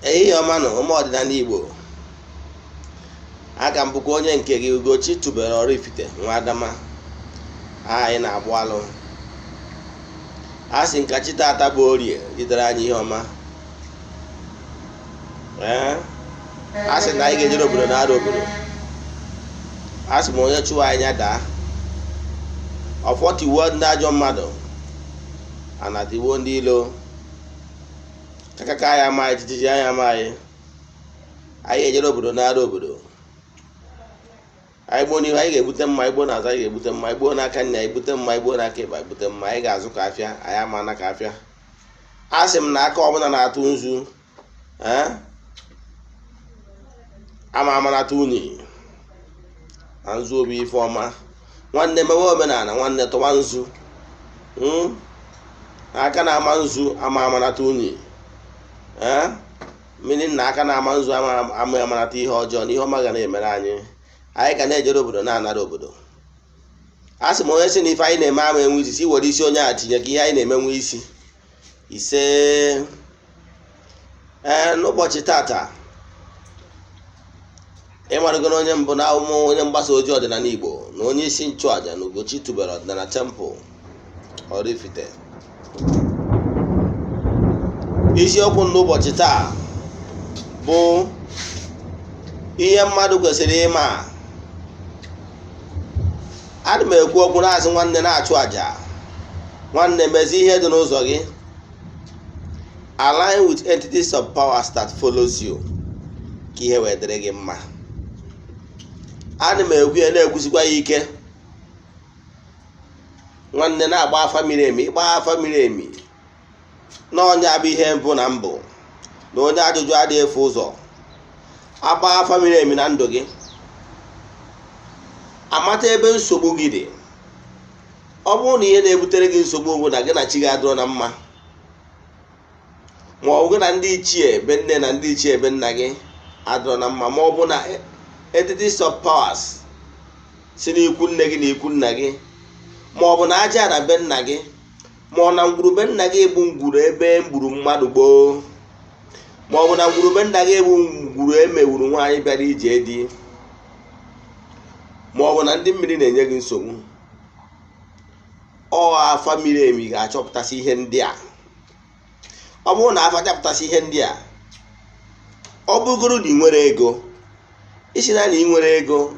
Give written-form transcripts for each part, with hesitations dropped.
Ehihie ọma nụ, ụmụ ọdịnala Igbo. Aka m bụkwa onye nke gị, Ugochi tubelu Oraifite nwa Adama. Anyị na-agbụ alụ a sị nka chi tata bụ Orie jidere anyị ihe ọma. Ee, a sị na anyị ga-ejere obodo na ara obodo. A sị ma onye chụwa anya daa ọfọ, tiwuo ndị ajọ mmadụ, ana tiwuo ndị ilo kakaka. Ya ama anyị jijiji, anya ama anyị. Anyị ejere obodo na ara obodo. Anyị gbuo n'ihu, anyị ga-egbute mma. Anyị gbuo n'azụ, anyị ga-egbute mma. Anyị gbuo n'aka nna, anyị gbute mma. Anyị gbuo n'aka ịkpa, egbute mma. Anyị ga-azụ ka afịa, anyị ama na ka afịa. A sị m na aka ọbụla na-atụ nzu, ee, ama amanata unyi na nzu obi. Ife ọma, nwanne, mewe omenala. Nwanne, tụwa nzu. Aka na-ama nzu ama amanata unyi, ee, mmiri na aka na-ama nzu ama ama amanata ihe ọjọọ na ihe ọma ga na-emere anyị. Anyị ga na-ejere obodo na-anara obodo. A sị m onye sị na ife anyị na-eme ama enwe isi, si were isi onye a tinye ka ihe anyị na-eme nwe isi. Ise. Ee, n'ụbọchị tata, ịmarụgo na onye mbụ na ụmụ onye mgbasa ozi ọdịnala Igbo na onye isi nchụaja na Ugochi tubelu ọdịnala Temple Oraifite. Isiokwu n'ụbọchị taa bụ ihe mmadụ kwesịrị ịma. Ana m ekwu okwu na-asị, nwanne, na-achụ àjà. Nwanne, mezie ihe dị n'ụzọ gị. Align with entities of powers that follows you ka ihe wee dịrị gị mma. Ana m ekwu ya, na-ekwusikwa ya ike. Nwanne, na-agba afa miri emi. Ịgba afa miri emi na ọnya bụ ihe mbụ na mbụ na onye ajụjụ adịghị efu ụzọ. Agba afa miri emi na ndụ gị, amata ebe nsogbu gị dị. Ọ bụrụ na ihe na-ebutere gị nsogbu bụ na gị na chi gị adịrọ na mma, ma ọ bụ gị na ndị ichie ebe nne na ndị ichie ebe nna gị adịrọ na mma, ma ọ bụ na entities of powers si n'ikwu nne gị na ikwu nna gị, ma ọ bụ na aja na be nna gị, ma ọ na ngwurube nna gị bụ ngwuru ebe mgburu mmadụ gboo, ma ọ bụ na ngwurube nna gị bụ ngwuru emewuru nwaanyị bịara ije di, ma ọ bụ na ndị mmiri na-enye gị nsogbu, ọ afa miri emi ga-achọpụtasị ihe ndị a. Ọ bụrụ na afa chọpụtasị ihe ndị a, ọ bụgoro na ị nwere ego, isi na ị nwere ego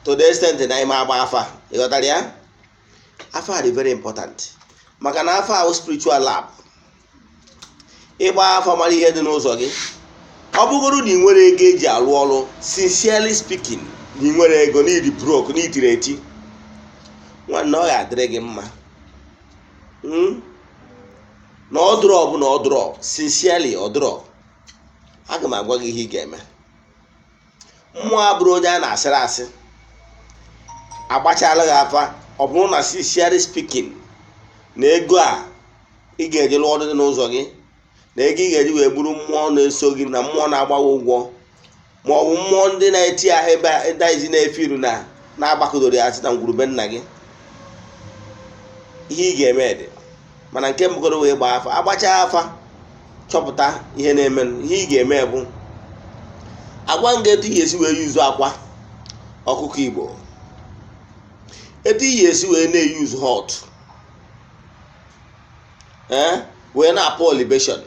to the extent na ime agba afa, ịghọtara ya? Afa dị very important, maka na afa ahụ spiritual lab. Ịgba afa mara ihe dị n'ụzọ gị. Ọ bụgoro na ị nwere ego eji arụ ọrụ, sincerely speaking, na ị nwere ego, na ịdị broke, na itiri eti, nwanne, ọ ga-adịrị gị mma. Na ọ dụrọ bụ na ọ dụrọ, sincerely, ọ dụrọ. Aga m agwa gị ihe ị ga-eme. Mmụọ abụrụ onye a na-asịrị asị. Agbachala gị afa, ọ bụrụ na sincerely speaking na ego a ị ga-eji lụọ ọrụ dị n'ụzọ gị, na ego ị ga-eji wee buru mmụọ na-eso gị, na mmụọ na-agbawa ụgwọ, ma ọ bụ mmụọ ndị na-eti ahụ ebe ndaizi na-efe iru na na-agbakọdoro ya asị na ngwurube nna gị, ihe ị ga-eme dị mana nke mbụgoro wee gbaa afa. Agbachaa afa, chọpụta ihe na-eme. Ihe ị ga-eme bụ agwa nga etu ị ga-esi wee yuzu akwa ọkụkọ Igbo, etu ị ga-esi wee na-eyuzu hot, ee, wee na-apụ libation.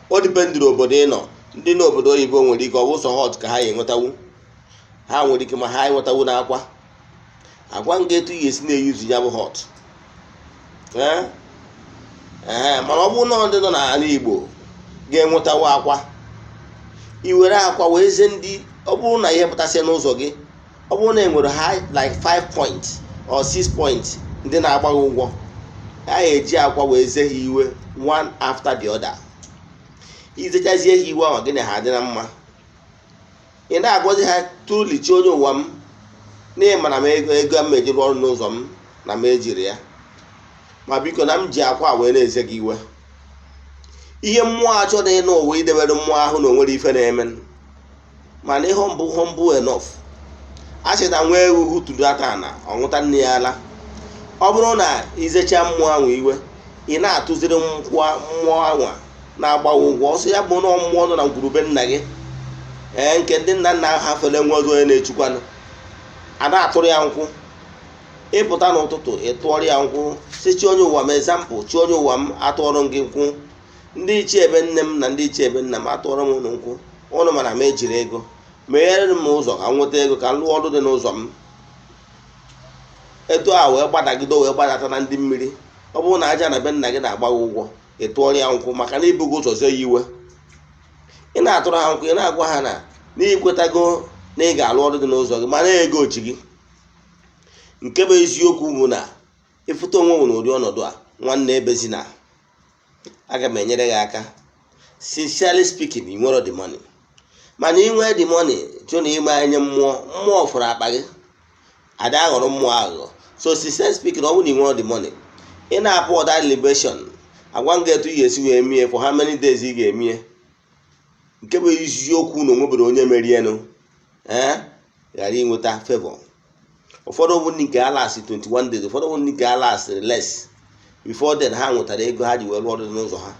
O dependịrị obodo ị nọ. Ndị n'obodo oyibo nwere ike ọ bụ sọ hot ka ha ga-enwetanwu. Ha nwere ike ma ha enwetanwu n'akwa. Agwa nga etu ị ga-esi na-eyuzu ya bụ hot, ee ee. Mana ọ bụrụ na ndị nọ n'ala Igbo ga-enwetawu akwa, i were akwa wee zie ndị. Ọ bụrụ na ihe pụtasị n'ụzọ gị, ọ bụrụ na e nwere high like 5 points or 6 points ndị na-agba gị ụgwọ, a ga-eji akwa wee zie ha iwe one after the other. Izechazie ha iwe ahụ, gị na ha adị na mma. Ị na-agwazi ha truly, chi onye ụwa m, n'ihi na m ego ego m eji rụọ ọrụ n'ụzọ m na m ejiri ya, ma biko na m ji akwa wee na-eze gị iwe. Ihe mmụọ achọrọ ịnụ ụwa idebere mmụọ ahụ na onwere ife na-eme, mana ihe mbụ humble enough. A sị na nwa ewu hụturu ata na ọṅụta nne ya ala. Ọ bụrụ na izecha mmụọ ahụ iwe, ị na-atụziri mmụọ anwa. Na-agbawa ụgwọ ọsọ ya bụ na mmụọ nọ na ngwurube nna gị, ee, nke ndị nna nna ha fere nwe ọzọ, onye na-echukwanụ a na-atụrụ ya nkwụ. Ịpụta n'ụtụtụ, ịtụọrọ ya nkwụ, si chi onye ụwa m, example, chi onye ụwa m, atụọrọ m gị nkwụ. Ndị ichie ebe nne m na ndị ichie ebe nna m, atụọrọ m ụnụ nkwụ. Ụnụ mana m ejiri ego, meghere m ụzọ ka m nweta ego ka m lụọ ọrụ dị n'ụzọ m. Etu a wee gbadagide wee gbadata na ndị mmiri. Ọ bụrụ na aja na be nna gị na-agba gị ụgwọ, ị tụọrọ ya nkwụ, maka na ibugo ụzọ zie ya iwe. Ị na-atụrụ ha nkwụ, ị na-agwa ha na n'ikwetago na ị ga-alụ ọrụ dị n'ụzọ gị, mana ego ochi gị. Nke bụ eziokwu bụ na ịfụta onwe m n'ụdị ọnọdụ a, nwanne, ebezina, aga m enyere gị aka. Sincerely speaking, ị nwere the money, mana ị nwee the money, chụ na ime anya mmụọ, mmụọ fụrụ akpa gị, ada aghọrọ mmụọ aghụghọ. So sincerely speaking, ọ bụrụ na ị nwere the money, ị na-apụ ọda libation, agwa m gị etu ị ga-esi wee mie, for how many days ị ga-emie. Nke bụ eziokwu na onwebere onye merienụ, ee, ghara inweta favor. Ụfọdụ bụ ndị nke ha last 21 days, ụfọdụ bụ ndị nke ha last less. Before then, ha nwetara ego ha ji wee rụọ ọrụ dị n'ụzọ ha.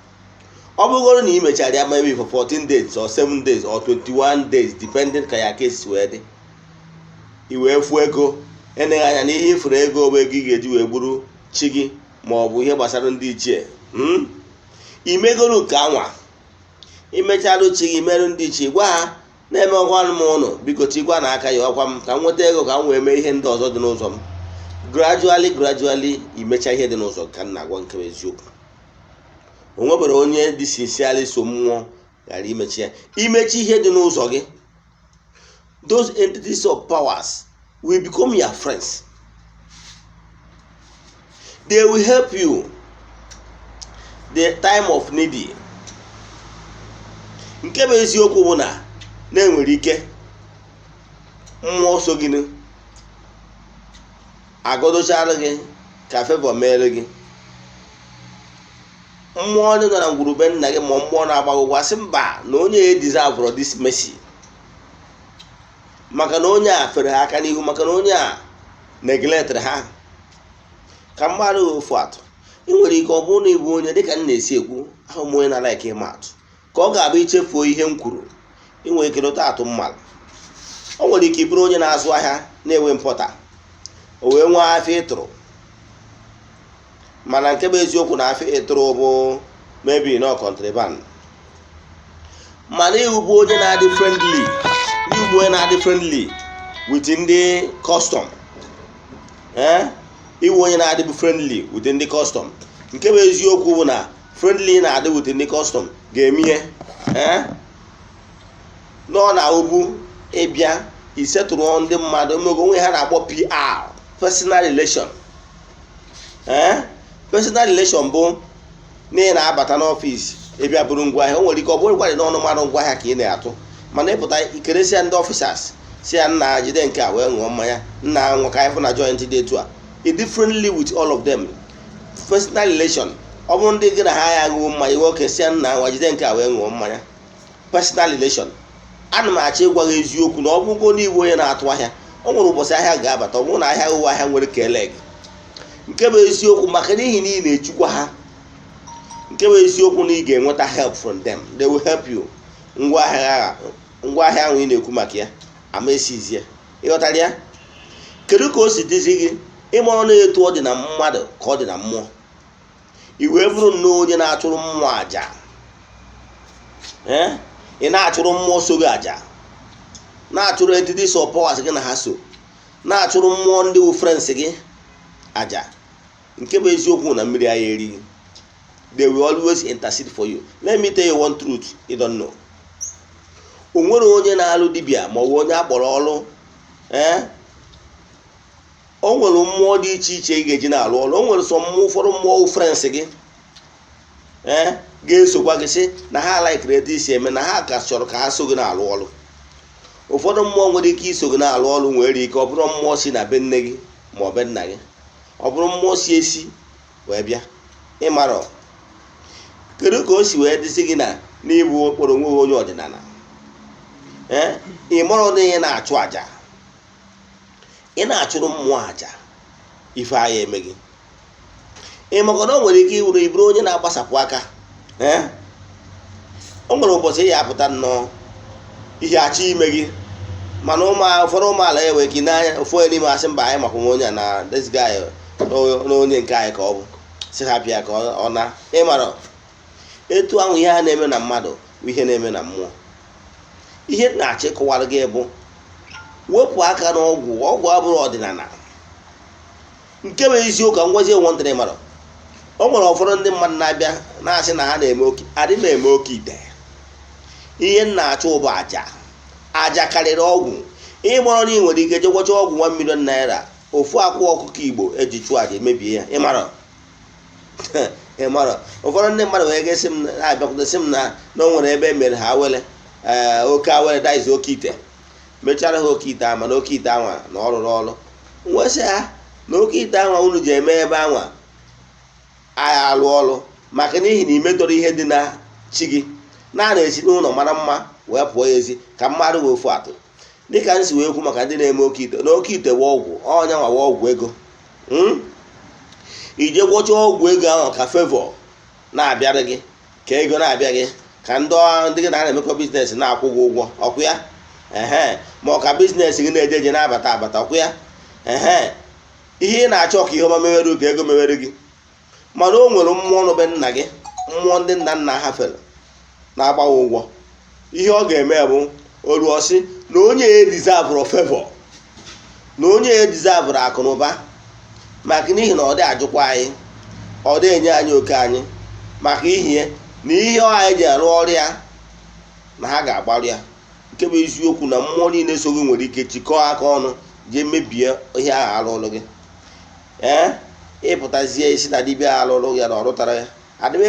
Ọ bụgoro na ị mechara ya maybe for 14 days or 7 days or 21 days, depending ka ya case wee dị, i wee fuo ego. Eneghị anya na ihe ifuru ego bụ ego ị ga-eji wee gburu chi gị ma ọ bụ ihe gbasara ndị ichie. Imegoro nke anwa, imecharụ chi gị, merụ ndị ichie, gwa ha na-emekwanụ m ụnụ, biko chigwa na aka ya ọkwa m ka m nweta ego ka m wee mee ihe ndị ọzọ dị n'ụzọ m. Gradually, gradually, imecha ihe dị n'ụzọ. Ka m na-agwa nke bụ eziokwu, o nwebere onye dị sincerely so mmụọ ghara imechi ya. Imechi ihe dị n'ụzọ gị, those entities of powers will become your friends. They will help you the time of needy. Nke bụ eziokwu bụ na na-enwere ike mmụọ so gị agọdochara gị ka favor mere gị. Mmụọ ndị nọ na ngwurube nna gị ma mmụọ na-agba gị ụgwọ asị mba, na onye ya deserve this mercy, maka na onye a fere ha aka n'ihu, maka na onye a neglectịrị ha. Ka mmadụ ofu atụ, ị nwere ike ọ bụrụ na ịbụ onye dịka m na-esi ekwu ahụ m, onye na-like ịma atụ, ka ọ ga-abụ ichefuo ihe m kwuru, ị nwere ike lụta atụ mmadụ. O nwere ike ịbụrụ onye na-azụ ahịa na-enwe mpọta, o wee nwee afịa ịtụrụ, mana nke bụ eziokwu na afịa ịtụrụ bụ maybe no contraband. Mana iwu bụ onye na-adị friendly, iwu bụ onye na-adị friendly with ndị custom, ee, iwu onye na-adịbụ friendly with ndị custom. Nke bụ eziokwu bụ na friendly na-adị with ndị custom ga-eme ihe, ee, nọ na ugwu ịbịa isetụrụ ndị mmadụ emego onwe ha na-akpọ PR, personal relation. Ee, personal relation bụ na ị na-abata n'ọfịs ịbịa bụrụ ngwaahịa. O nwere ike ọ bụrụ gwadị n'ọnụ mmadụ ngwaahịa ka ị na-atụ, mana ịpụta ikeresia ndị officers, si ya, "Nna, jide nke a wee ṅụọ mmanya. Nna, nwa, ka anyị fụ na joint dị etu a." Ị dị friendly with all of them, personal relation. Ọ bụrụ ndị gị na ha ya aṅụwo mmanya, iwe oke si ya, "Nna, nwa, jide nke a wee ṅụọ mmanya." Personal relation. Ana m achọ ịgwa gị eziokwu na ọ bụrụgo n'igwe onye na-atụ ahịa, o nwere ụbọchị ahịa ga-abata, ọ bụrụ na ahịa ụwa ahịa nwere ka ele gị. Nke bụ eziokwu, maka n'ihi na ị na-echukwa ha, nke bụ eziokwu na ị ga-enweta help from them. They will help you. Ngwaahịa, ngwaahịa ahụ ị na-ekwu maka ya ama esizie, ịghọtara ya? Kedu ka o si dịzi gị ịmụrụ na etu ọ dị na mmadụ ka ọ dị na mmụọ? I wee bụrụ nnọọ onye na-achụrụ mmụọ àjà, ee, ị na-achụrụ mmụọ so gị àjà, na-achụrụ entities of powers gị na ha so, na-achụrụ mmụọ ndị wụ friends gị àjà. Nke bụ eziokwu na mmiri agha erighị. They will always intercede for you. Let me tell you one truth you don't know. O nwere onye na-alụ dibịa ma ọ bụ onye akpọrọ ọrụ, ee, o nwere mmụọ dị iche iche ị ga-eji na-alụ ọrụ. O nwere sọ mmụọ, ụfọdụ mmụọ wụ friends gị, ee, ga-esokwa gị, sị na ha likere etu isi eme, na ha ka chọrọ ka ha so gị na-alụ ọrụ. Ụfọdụ mmụọ nwere ike iso gị na-alụ ọrụ, nwere ike ọ bụrụ mmụọ si na be nne gị ma ọ be nna gị, ọ bụrụ mmụọ si esi wee bịa. Ịmarọ kedu ka o si wee dịsị gị na n'ịbụ okporo onwe gị onye ọdịnala, ee, ị marọ na ị na-achụ àjà, ị na-achụrụ mmụọ àjà, ife agha eme gị. Ị maka na o nwere ike iwuru iburu onye na-agbasapụ aka, ee. O nwere ụbọchị ị ya apụta nnọọ, ihe achọ ime gị, mana ụmụ ụfọdụ ụmụala ya nwere ike n'anya ofu onye n'ime asị, "Mba, anyị makwa onye a na this guy na onye nke anyị ka ọ bụ." Si ha bịa ka ọ na ịmara etu ahụ. Ihe a na-eme na mmadụ bụ ihe na-eme na mmụọ. Ihe m na-achọ ịkọwara gị bụ, wepụ aka n'ọgwụ. Ọgwụ abụrụ ọdịnala. Nke bụ eziokwu, ka m gwazie nwantịrị mara, o nwere ụfọdụ ndị mmadụ na-abịa na-asị na ha na-eme oke. Adị m eme oke ite. Ihe m na-achọ bụ aja. Aja karịrị ọgwụ. Ịmara na ị nwere ike je gwọcha ọgwụ 1 million naira, ofu akwa ọkụkọ Igbo eji chụọ aja emebie ya. Ịmara ụfọdụ ndị mmadụ wee gasị m na-abịakwute, sị m na o nwere ebe e mere ha awele, ee, oke awele daiz, oke ite, mechara ha oke ite, ama na oke ite anwa na ọ rụrụ ọrụ. Nwesị ha na oke ite anwa unu ji eme ebe anwa agha alụ ọrụ, maka n'ihi na imedoro ihe dị na chi gị na na-esi n'ụlọ mara mma wee pụọ ya ezi. Ka mmadụ wee ofu atụ, dịka m si wee kwu maka ndị na-eme oke ite, na oke ite wa ọgwụ ọnya nwa wa ọgwụ ego. Ije gwọcha ọgwụ ego ahụ ka favour na-abịara gị, ka ego na-abịa gị, ka ndị gị na ha na-emekọ business na-akwụ gị ụgwọ ọkwụ ya, ehe, ma ọ ka business gị na-eje eje, na-abata abata ọkwụ ya, ehe. Ihe ị na-achọ ka ihe ọma mewere gị, ka ego mewere gị, mana o nwere mmụọ nọ be nna gị, mmụọ ndị nna nna ha fere na-agbawa ụgwọ. Ihe ọ ga-eme bụ oru ọsị na onye edeserveụrụ favour, na onye edeserveụrụ akụ na ụba, maka n'ihi na ọ dị ajụkwa anyị, ọ dị enye anyị oke anyị, maka ihie na ihe anyị ji arụ ọrụ ya na ha ga-agbarụ ya. Nke bụ eziokwu, na mmụọ niile so gị nwere ike jikọọ aka ọnụ jee mebie ihe ahụ alụlụ gị. Ee, ịpụtazie isi na dibịa alụlụ ya na ọ rụtara ya. Adịm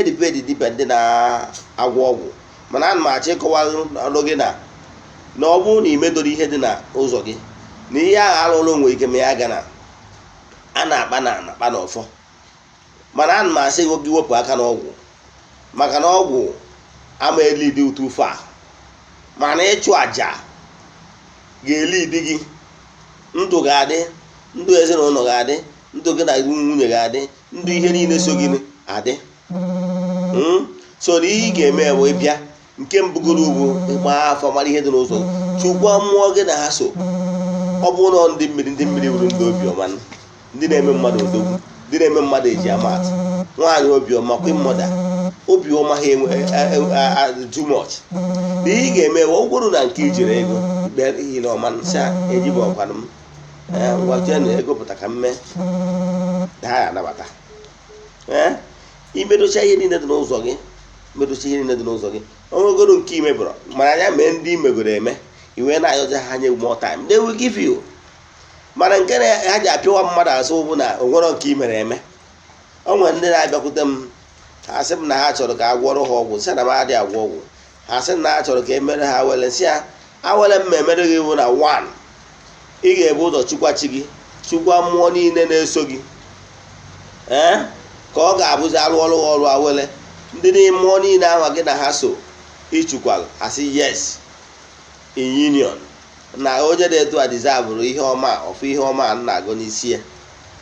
dibịa ndị na-agwọ ọgwụ, mana ana m achọ ịkọwa ọrụ gị na ọ bụrụ na ị medoro ihe dị na ụzọ gị, na ihe ahụ alụlụ nwere ike ma ya ga na a na-akpa na akpa na ọfọ. Mana ana m asị gị wepụ aka n'ọgwụ, maka na ọgwụ ama elidi ụtụ fa, mana ịchụ àjà ga-elidi gị. Ndụ ga-adị, ndụ ezinụlọ ga-adị, ndụ gị na nwunye ga-adị, ndụ ihe niile so gị adị. So na ihe ị ga-eme bụ ịbịa, nke mbụgoro ugwu, ịgba afọ, mara ihe dị n'ụzọ, chukwa mmụọ gị na ha so. Ọ bụrụ na ndị mmiri, ndị mmiri bụrụ ndị obiọma, ndị na-eme mmadụ odogwu, ndị na-eme mmadụ eji ama atụ, nwaanyị obiọma, queen mother, obiọma ha enwe too much. Na ihe ị ga-eme, ọ bụrụ na nke ijere ego ikpe ihe ọma nsị ejibe ọkwanụ m, ngwa jee na ego pụta ka m mee ha ya anabata. Ee, imedocha ihe niile dị n'ụzọ gị, medocha ihe niile dị n'ụzọ gị, onwegoro nke imebọrọ, mana ya mee ndị imegoro eme, i wee na-ayọzi ha nye more time, they will give you. Mana nke na ha ji apịawa mmadụ azụ bụ na onwero nke i mere eme. O nwere ndị na-abịakwute m, ha sị m na ha chọrọ ka a gwọrọ ha ọgwụ. Sị na m adịghị agwọ ọgwụ. Ha sị na ha chọrọ ka e mere ha were sị ya awere m emere gị bụ na one, ị ga-ebu ụzọ chukwa chi gị, chukwa mmụọ niile na-eso gị, ee, ka ọ ga-abụzi arụ ọrụ ọrụ awele ndị n'ime mmụọ niile ahụ gị na ha so ịchụkwara asị yes in union, na onye dị etu a deserveụrụ ihe ọma, ọfụ ihe ọma a na-agụ n'isi ya,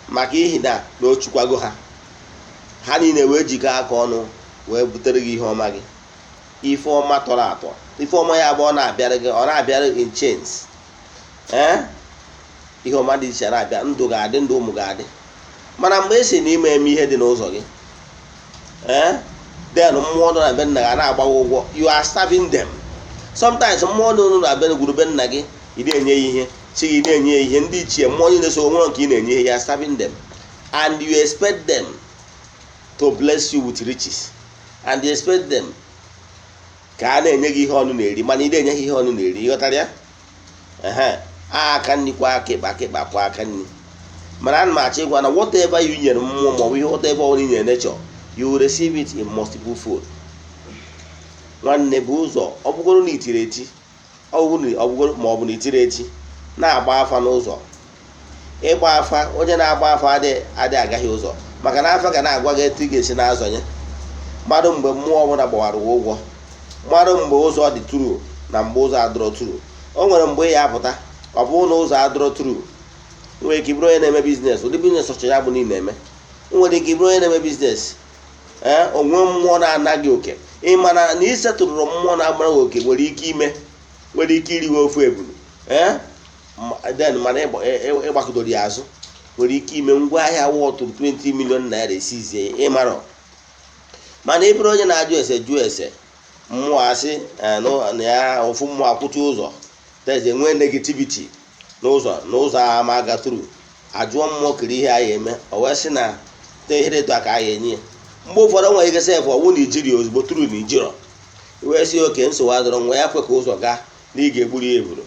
maka ihi na o chukwago ha, ha niile wee jikọọ aka ọnụ wee butere gị ihe ọma gị, ife ọma tọrọ atọ, ife ọma ya bụ ọ na-abịara gị, ọ na-abịara in chains. Ee, ihe ọma dị iche na-abịa, ndụ ga-adị, ndụ ụmụ ga-adị. Mana mgbe esi na ime eme ihe dị n'ụzọ gị, ee, then mmụọ nọ na be nna gị na-agbawa ụgwọ. You are starving them. Sometimes mmụọ nọ na be gwuru be nna gị, ị na-enye ya ihe, chi gị na-enye ya ihe, ndị ichie, mmụọ niile so nwere nke ị na-enye ihe, you are starving them and you expect them to bless you with riches, and you expect them ka a na-enye gị ihe ọnụ na-eri, mana ị na-enye ha ihe ọnụ na-eri. Ịghọtara ya? Ehe, aka nri kwa aka ịkpa, aka ịkpa kwa aka nri. Mana ana m achọ ịgwa na whatever you nyere mmụọ maọbụ ihe, whatever ọbụla i nyere nature, you will receive it in multiple fold. Nwanne, bụ ụzọ ọ bụgoro na itiri eti, ọ bụgoro ma ọ bụ na itiri eti, na-agba afa n'ụzọ. Ịgba afa, onye na-agba afa adị agaghị ụzọ, maka na afa ga na-agwa gị etu ị ga-esi na-azọnye mmadụ mgbe mmụọ ọbụla gbawara ụgwọ, mmadụ mgbe ụzọ dị turu na mgbe ụzọ adọrọ turu. O nwere mgbe ya apụta, ọ bụrụ na ụzọ adọrọ turu, nwere ike ịbụrụ onye na-eme business, ụdị business ọchọ ya bụ niile eme. Nwere ike ịbụrụ onye na-eme business, ee, onwe mmụọ na-anaghị oke. Ị mara na isetụrụ mmụọ na-agbara gị oke nwere ike ime, nwere ike iriwe ofu ebulu, ee, then mana ịgbakọdoro ya azụ nwere ike ime ngwaahịa wọtụrụ 20 million naira esizie. Ịmarọ, mana ị bụrụ onye na-ajụ ese, jụọ ese mmụọ, asị na ya ofu mmụọ akwụcha ụzọ teze, nwee negativity n'ụzọ, n'ụzọ ama aga through. Ajụọ mmụọ kiri ihe anyị eme, o wee sị na ihe dị etu a ka anyị enye ya. Mgbe ụfọdụ nwere ike sef ọwụ na ijiri ozugbo tụrụ na ijirọ wee sị oke nsogbu adọrọ nwa ya, kwe ka ụzọ gaa na ị ga-egburu ya eburu.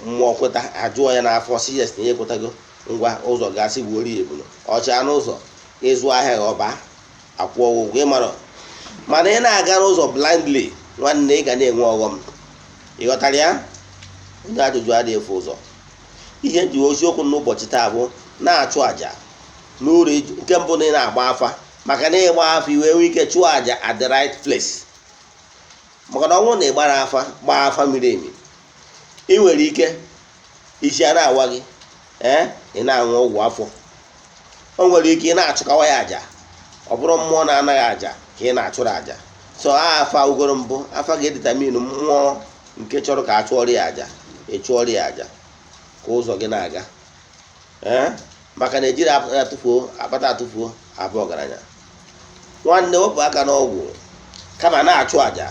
Mmụọ kweta, ajụọ ya n'afọ, si yes, na ya ekwetago, ngwa, ụzọ gasị, gbuoro ya eburu ọcha n'ụzọ, ịzụ ahịa ya ọba akwụọ ụgwọ. Ịmara, mana ị na-aga n'ụzọ blindly, nwanne, ị ga na-enwe ọghọm. Ị ghọtara ya? Onye ajụjụ adịghị efu ụzọ. Ihe nji oziokwu n'ụbọchị taa bụ na-achụ àjà n'uru. Nke mbụ, na ị na-agba afa, maka na ịgba afa iwe nwee ike chụọ àjà at the right place, maka na ọ bụrụ na ị gbara afa, gbaa afa miri emi, ị nwere ike isi a na-awa gị, ee, ị na-aṅụ ọgwụ afọ. O nwere ike ị na-achụkawa ya àjà, ọ bụrụ mmụọ na-anaghị àjà ka ị na-achụrụ àjà. So afa ugoro mbụ, afa ga-edetermine mmụọ nke chọrọ ka a chụọrọ ya àjà. Ị chụọrọ ya àjà ka ụzọ gị na-aga, ee, maka na ejiri atụfuo akpata atụfuo abụ ọgaranya. Nwanne, wepụ aka n'ọgwụ, kama na-achụ àjà.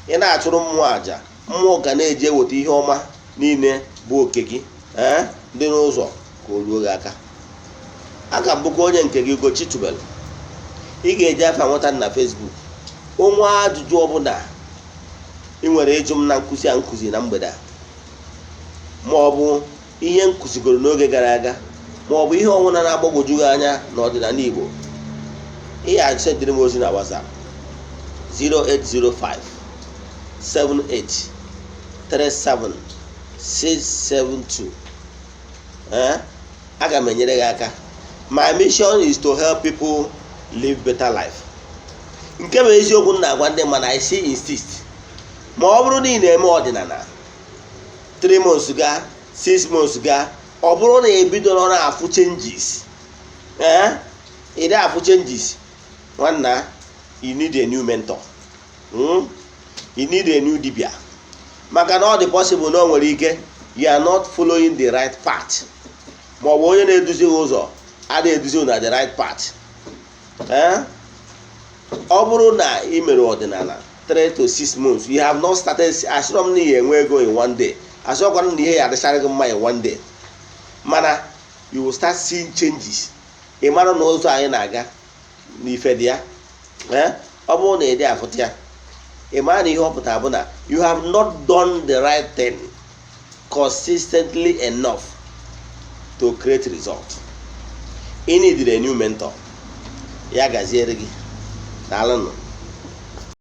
Ị na-achụrụ mmụọ àjà, mmụọ ga na-eji eweta ihe ọma niile bụ oke gị, ee, dị n'ụzọ ka o ruo gị aka. Aka m bụkwa onye nke gị, Ugochi Tubelu. Ị ga-eji afa nweta na Facebook. Onwe ajụjụ ọbụla ị nwere ịjụ m na nkụzi a nkụzi na mgbede a, ma ọ bụ ihe m kụzigoro n'oge gara aga, ma ọ bụ ihe ọbụla na-agbagwoju gị anya n'ọdịnala Igbo, ị ga-asendịrị m ozi na WhatsApp 0805 78 37 672. Ee, aga m enyere gị aka. My mission is to help people live better life. Nke bụ eziokwu m na-agwa ndị mmadụ, I say insist, ma ọ bụrụ na ị na-eme ọdịnala 3 months gaa, 6 months gaa, ọ bụrụ na ebidoro na-afụ changes, ee, ị na-afụ changes, nwanna, you need a new mentor. You need a new dibia, maka na ọ dị possible na o nwere ike you are not following the right path, ma ọ bụ onye na-eduzi gị ụzọ adịghị eduzi na the right path. Ee, ọ bụrụ na ị mere ọdịnala 3 to 6 months, you have not started. Asịrọ m na ị enwe ego in one day, asịrọkwana na ihe ya adịchara gị mma in one day, mana you will start seeing changes. Ị mara na ụzọ anyị na-aga n'ife dị ya. Ee, ọ bụrụ na ị dị afụta ya, ị mara na ihe ọ pụtara bụ na you have not done the right thing consistently enough to create result. You need a new mentor. Ya gaziere gị. Daalụnụ.